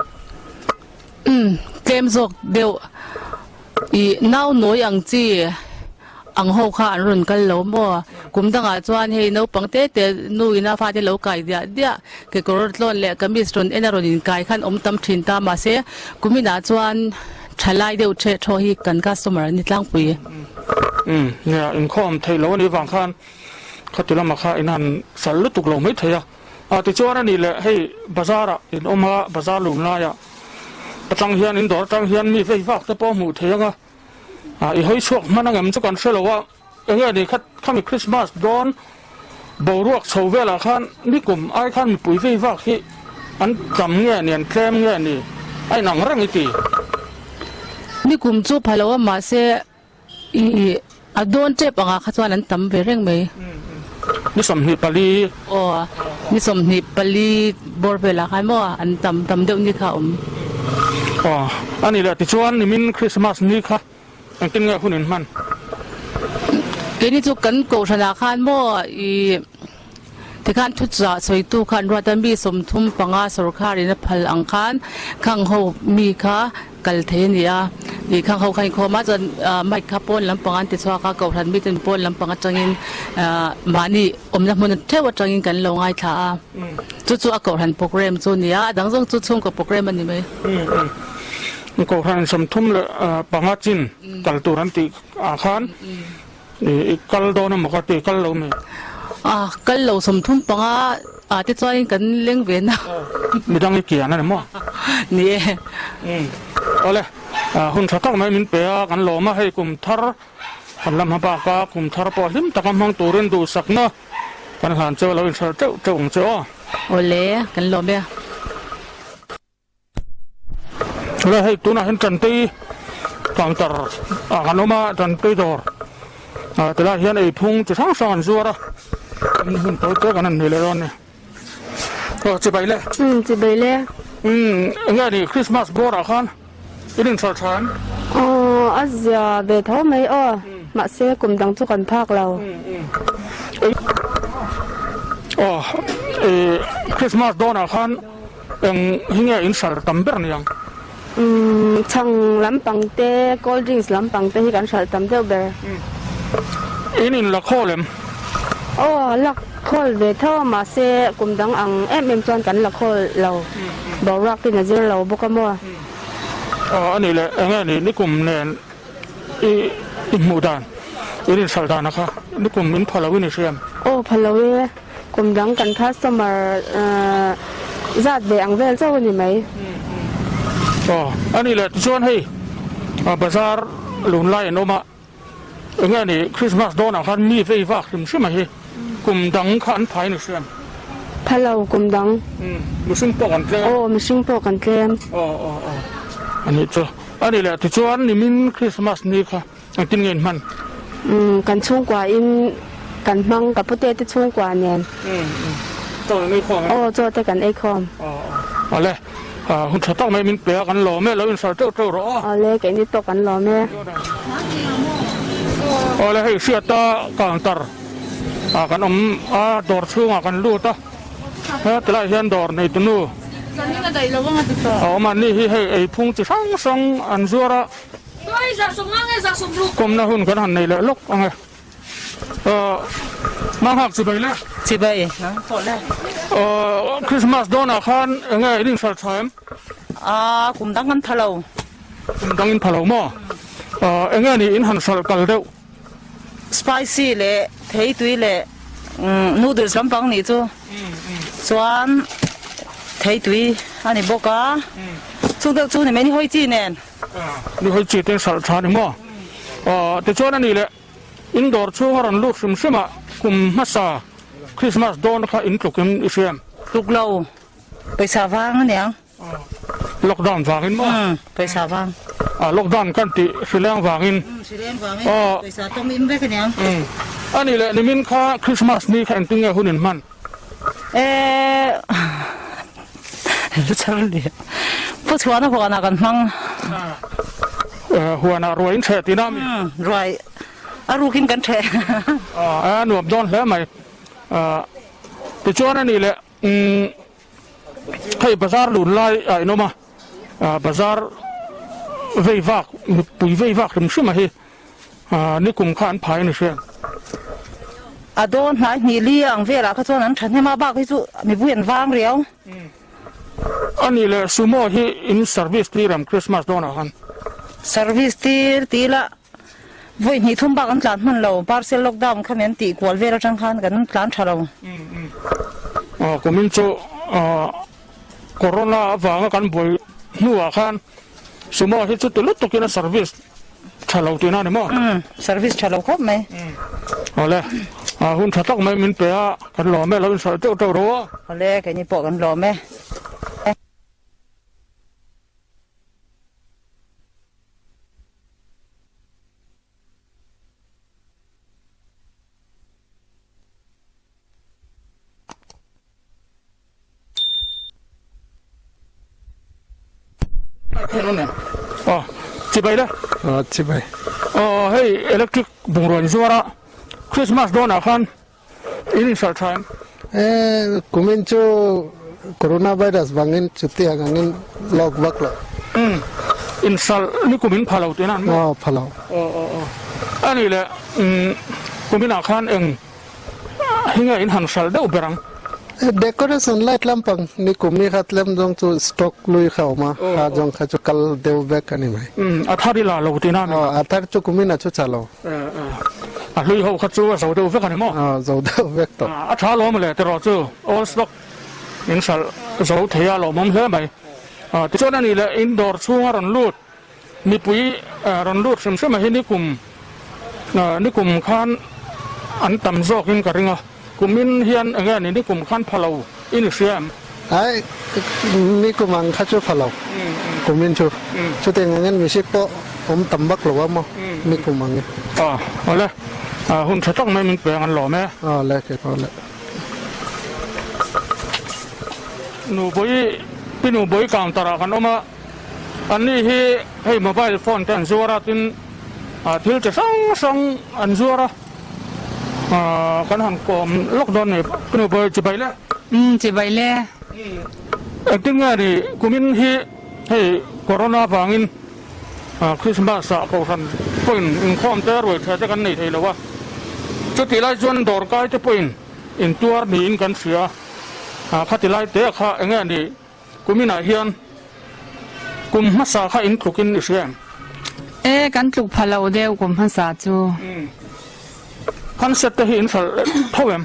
Umm, tlem zawk deuh, ih nau nawi ang chi. Ang ho kha an rawn kal lo maw? Kum dangah chuan hei naupang te te nu ina fate lo kai diah diah, kekawr tlawn leh kamis rawn en a rawn inkai khan awm tam thin ta mahse kuminah chuan thalai deuh theh thaw hi kan customer an ni tlangpui. Umm nia, inkhawm theih lo a nih vang khan khati lamah kha in han sal lutuk lo mai thei a. A tichuan a nih leh hei bazar ah in awm a, bazar lun laiah atang hian in dawr atang hian mi vei vak te pawh a hmuh thei ang a. Ah i hawi chhuak hman angem chu kan hre lo a, enge ni kha khami Christmas dawn boruak chho velah khan nikum ai khan mipui vei vak hi an tam nge ni an tlem nge ni a inang reng i ti. Nikum chu pha lo a mahse i a dawn tep angah kha chuan an tam ve reng mai. Ni 24. Aw ni 24 bawr velah khan maw an tam tam deuh ni kha a awm. Aw a ni leh tichuan nimin Christmas ni kha engtin nge hun in hman? Keini chu kan kohhranah khan maw i tikhan thuchah sawitu khan ruat a mi 35 sawrkharin a phal ang khan khang ho mi kha Kal thei a ni a, ih khang ho kha inkhawm a chuan mic kha pawn lampang an ti chhuak a, kohhran miten pawn lampang atangin mahni awmna hmun theuh atangin kan lo ngaithla a, chu chu a kohhran program chu a ni a, a dang zawng chu chhungkaw program a ni mai. Kohhran 35 chin kal tur an tih ah khan i kal dawn emaw ka ti, kal lo mi? Kal lo 35. Ah te chuanin kan leng ve na. Midang i kian a ni maw? Ni e. Umm. Awle, hun tha tak mai min pe a, kan lawm a, hei kum thar kan la hma bak a, kum thar pawh hlim taka hmang turin duhsakna kan hlan che a lo inhralh teuh teuh ang che aw. Awle, kan lawm e. Chulai hei tunah hian Tantei counter ah kan awm a, Tantei dawr ah tilai hian ei phung chi hrang hrang an zuar a, an hun tawi tawk an han nei leh dawn a ni. Aw chibai le. Umm chibai le. Umm enge ni Christmas bawr ah khan in inhralh tha em? Aw a zia ve tho mai aw, mahse kum dang chu kan phak lo. Aw Christmas dawnah khan Eng hi nge in hralh tam ber niang? Umm chhang lampang te, cold drinks lampang te hi kan hralh tam deuh ber. In in la khawl em? Aw, la khawl ve tho a, mahse kum dang ang em em chuan kan la khawl lo. Boruak ten a zir lo bawk a maw? Aw, a nih leh eng nge ni nikum nen i i hmuh dan, in inhralh dan a kha nikum in pha lo in i hria em? Aw, pha lo e. Kum dang kan customer zat ve ang vel chauh a ni mai. Aw, a nih leh tichuan hei bazar lun lai an awm a, eng nge ni Christmas dawnah khan mi vei vak hrim hrim a hi kum dang kha an phai ni hriam. Pha lo kum dang. Mihring pawh kan tlem. Aw, mihring pawh kan tlem. Aw, aw, aw, a nih chu. A nih leh tichuan nimin Christmas ni kha. Engtin nge in hman? Umm kan chhungkua in kan hmang ka pute te chhungkua nen. Umm umm chaw kan ei khawm em? Aw chaw te kan ei khawm. Aw aw awle hun tha tak mai min pe a kan lawm e lo inhralh teuh teuh rawh aw. Awle keini pawh kan lawm e. Awle hei hriata counter ah kan awm a dawr chhungah kan lut a he tilaiah hian dawr nei tunu a awm a ni hi hei ei phung chi hrang hrang an zuar a. Kawmna hun kan han nei leh lawk ang e. Manghak chibai le. Chibai. Christmas dawnah khan eng nge in inhralh tha em? A kum dang an pha lo. Kum dang in pha lo maw? Eng nge ni in han hralh kal deuh? Spicy leh theitui leh noodles lampang nih chu chuan theitui a ni bawk a, chung deuh chu ni mai ni hawi chi nen. Ni hawi chi te hralh tha ni maw? Tichuan a nih leh in dawr chhung a rawn lut hrim hrim a, kum hmasa Christmas dawn kha in tluk in i hriam? Tluk lo, pawisa vang a niang. Lockdown vangin maw? Umm, pawisa vang. Ah, lockdown kan tih hrileng vangin. Umm, hrileng vangin pawisa tawm im vek aniang. Umm, a nih leh nimin kha Christmas ni kha engtin nge hun in hman? Eh, Charlie, Pu Chhuana huanah kan hmang. Eh, huanah ruai in ṭheh tihna ami? Umm, ruai a rukin kan ṭheh. Ah, a nuam dawn hle mai. Ah, tichuan a nih leh, umm, Hei bazar lun lai ah in awm a, bazar vei vak mipui vei vak hrim hrim a hi nikum kha an phai a ni hriat. A dawn hnai hnih li ang velah kha chuan an thahnem a, bak hi chu mipui an vang riau. A nih leh sumo hi in service tir em Christmas dawnah khan? Service tir ti ila Vawi hnih thum bak an tlan hman lo, parcel lockdown kha min tih kual vel atang khan kan tlan tha lo. Aw kumin chu corona avanga kan buai hnuah khan sumo hi chuti lutukin a service tha lo tihna a ni maw? Umm service tha lo khawp mai. Awle hun tha tak mai min pe a, kan lawm e, lo inhralh teuh teuh rawh a. Awle keini pawh kan lawm e. Aw chibai le. Aw chibai. Aw hei electric bungrua in zuar a Christmas dawnah khan In inhralh tha em? Eh, kumin chu coronavirus vangin chuti ang angin lawk vak lo. Umm, inhralh ni kum in pha lo tihna an maw? Aw, pha lo. Aw, aw, aw. A nih leh, umm, kuminah khan eng hi nge in han hralh deuh ber ang? Eh, decoration light lampang ni kum ni kha tlem zawng chu stock lui kha awm a, kha zawng kha chu kal deuh vek a ni mai. Umm, a thar i la lo tihna a ni? Aw, a thar chu kumin a chu cha lo. Eh, eh. A hlui ho kha chu a zo deuh vek a ni maw? A zo deuh vek tawh. A tha lawm le tiraw chu all stock in hralh zo thei a lawmawm hle mai. Tichuan a nih leh in dawr chhunga rawn lut mipui rawn lut hrim hrim a hi nikum nikum khan an tam zawkin ka ring a, kumin hian eng nge ni nikum khan pha lo i ni hria em? Ai nikum ang kha chu pha lo kumin chu chutiang angin mihring pawh awm tam vak lo a maw nikum ang hi. Aw awle hun tha tak mai min peng an lawm e. Awle ke awle. Nubui pi Nubui counter ah kan awm a. Anni hi hei mobile phone te an zuar a tin thil chi hrang hrang an zuar a kan han kawm lawk dawn ni nu bawi chibai le. Umm chibai le. Engtin nge ni kumin hi hei corona vangin Christmas ah kohhran pawhin inkhawm te ruai tha te kan nei thei lo a chutih lai chuan dawrkai te pawhin intuar niin kan hria a khati lai te kha enge ni Kuminah hian kum hmasa kha in tlukin i hria em? E, kan tluk pha lo deuh kum hmasa chu. Handset te hi in hralh tho em?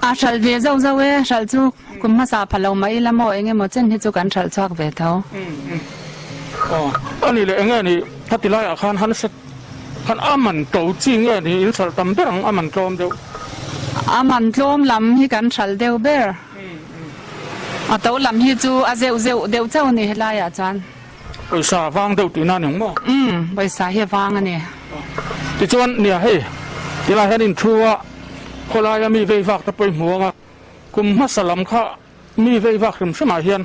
A hralh ve zauh zauh e, hralh chu kum hmasa pha lo mah ila maw eng emaw chen hi chu kan hralh chhuak ve tho. Aw, a nih leh eng nge ni khati laiah khan handset khan a man to chi nge ni in hralh tam ber ang a man tlawm deuh? A man tlawm lam hi kan hralh deuh ber. A to lam hi chu a zeuh zeuh deuh chauh a ni helaiah chuan. Pawisa vang deuh tihna a ni ang maw? Umm, pawisa hi a vang a ni. Tichuan, nia hei, tilai hian in thu a, khawlaia mi vei vak te pawh i hmu ang a, kum hmasa lam kha mi vei vak hrim hrimah hian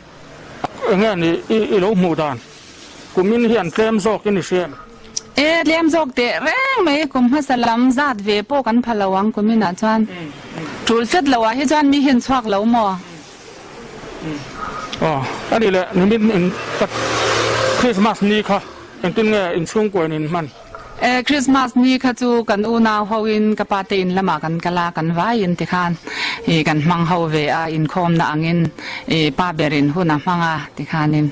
eng nge ni i lo hmuh dan? Kumin hi an tlem zawk i ni hria em? E, tlem zawk teh reng mai, kum hmasa lam zat ve pawh kan pha lo ang kuminah chuan. Tul fet loh ah hi chuan mi hian chhuak lo maw? Aw, a nih leh nimin in ka Christmas ni kha engtin nge inchhungkuain in hman? E, Christmas ni kha chu kan unau ho in ka pa te in lamah kan kal a, kan vai in tikhan i kan hmang ho ve a, inkhawmna angin i pa ber in hun a hmang a tikhanin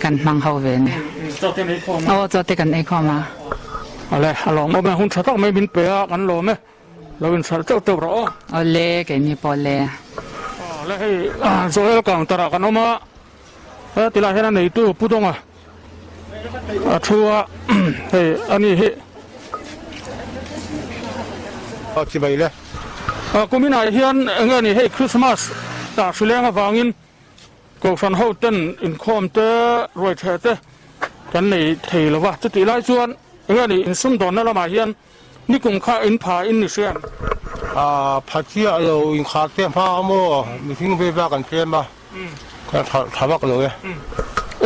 kan hmang ho ve ni. Chaw te an ei khawm a? Aw, chaw te kan ei khawm a. Awle, a lawmawm e, hun tha tak mai min pe a, kan lawm e. Lo inhralh teuh teuh rawh aw. Awle, keini pawh le. Awle, hei Joel counter ah kan awm a. He tilai hian a neitu Pu Dawnga a thu a, hei a ni hi. Aw chibai le. Kuminah hian eng nge ni hei Christmas ah hrileng avangin Kohhran ho ten inkhawm te ruaitheh te kan nei thei lo va, chutih lai chuan eng nge ni insumdawnna lamah hian Nikum kha in pha in ni hriam. A pha chiah lo inkhar te hma a maw mihring ve vak an tlem a kan hralh tha vak lo e.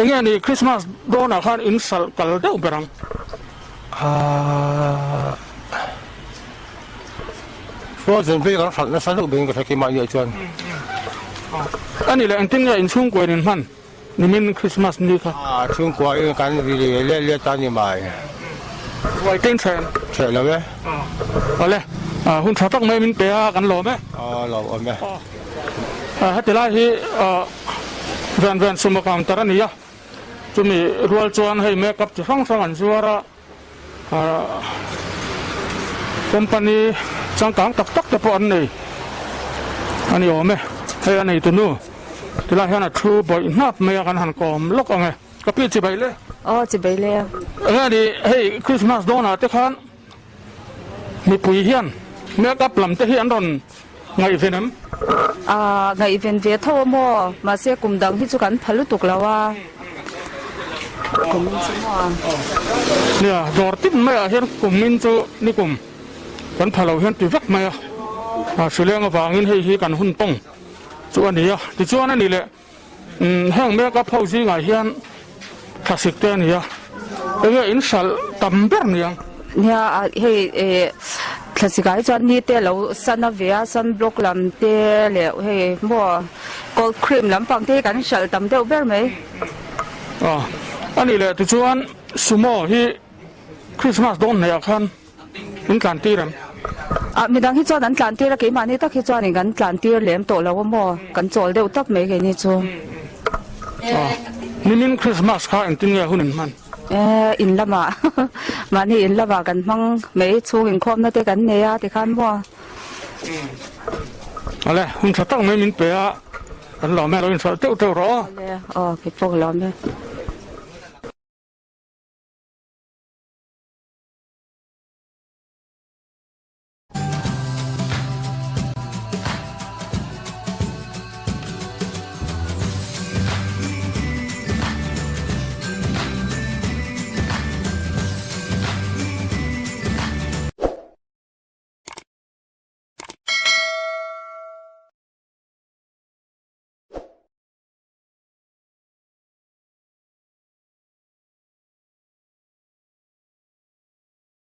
Enge ni Christmas dawnah khan in hralh kal deuh ber ang? Aaa Frozen phei kan hralh nasa deuh berin ka hre keimah nia chuan. A nih leh engtin nge inchhungkuain in hman? Nimin Christmas ni kha. A chhungkua in kan ri leh let let a ni mai. Ruai te in hreh em? Hreh lo e. Awle, hun tha tak mai min pe a, kan lawm e. Aw, lawm awm e. Heti lai hi Ven Ven Sumo counter a ni a, chumi rual chuan hei make up chi hrang hrang an zuar a. Company changkang tak tak te pawh an nei a ni awm e, hei a neitu nu tilai hian a thu bawih hnap mai a kan han kawm lawk ang e, ka pi chibai le. Aw chibai le. Enge a ni hei Christmas dawnah te khan mipui hian make up lam te hi an rawn ngaihven em? Aaa ngaihven ve tho a maw? Mahse kum dang hi chu kan pha lutuk lo a. Kum in chu maw? Nia, dawr tin maiah hian kum in chu nikum kan pha lo hian ti vek mai a. Hrileng avangin hei hi kan hun tawng chu a ni a. Tichuan a ni leh. Heng make up ho zingah hian thlasik te a ni a, enge in hralh tam ber ni ang? Nia, hei thlasik ah hi chuan ni te lo sun a ve a, sun block lam te leh hei maw cold cream lampang te hi kan hralh tam deuh ber mai. Aw, a nih leh tichuan sumo hi Christmas dawn hnaihah khan In tlan tir em? Ah, midang hi chuan an tlan tir a, keimahni tak hi chuanin kan tlan tir lem tawh lo a maw? Kan chawl deuh tak mai keini chu. Ah, nimin Christmas kha engtin nge hun in hman? In lamah mahni in lamah kan hmang mai chhung inkhawmna te kan nei a tikhan maw. Ale, hun tha tak mai min pe a, kan lawm e, lo inhralh teuh teuh rawh aw. Ale, aw, kei pawh ka lawm e.